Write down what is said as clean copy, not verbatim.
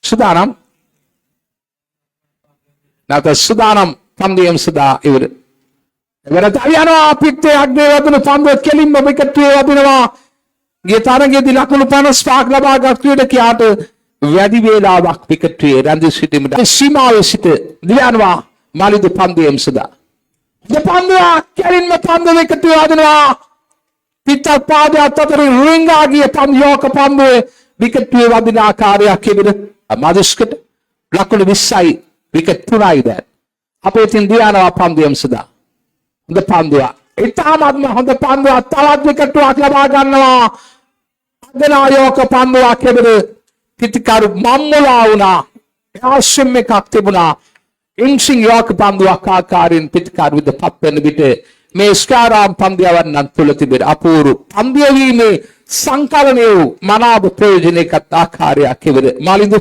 සූදානම්. නැවත සූදානම් පන්දුවීම සඳහා ඉවර. එවරට යනවා පිටේ අග්නේ වදින පන්දුව කෙලින්ම විකට්ටුවේ වදිනවා. ගිය තරගයේදී ලකුණු 55ක් ලබාගත් ක්‍රීඩකයාට වැඩි වේලාවක් විකට්ටුවේ රැඳී සිටීමට සීමාවේ සිට දිවයනවා මලිදු පන්දුවීම සඳහා. හොඳ පන්දුවක්, කෙලින්ම පන්දුව විකට්ටුවේ වදිනවා. පිටත් පාදයක් අතරින් රිංගා ගිය පන්දු යෝක පන්දුවේ විකට්ටුවේ වදින ආකාරයක් ඉබිර මදුෂ්කට ලකුණු 20යි, විකට් 3යි දැන්. අපේ ඉතින් දියනවා පන්දුවීම සඳහා. හොඳ පන්දුවක්. ඉතාමත්ම හොඳ පන්දුවක්, තවත් විකට්ටුවක් ලබා ගන්නවා. අගනායෝක පන්දුවක් එබිර පිතිකරු මම්මුලා වුණා. ආශ්‍රම එකක් තිබුණා. ඉන්සිං යෝක පන්දුවක් ආකාරයෙන් පිතිකරු විද පත් වෙන විට මේ ස්කාරාම් පන්දු යවන්නන් තුළ තිබෙන අපූර්ව පන්දු යැවීමේ සංකලනය වූ මනාව ප්‍රයෝජනයකත් ආකාරයක් එවර මාලිඳු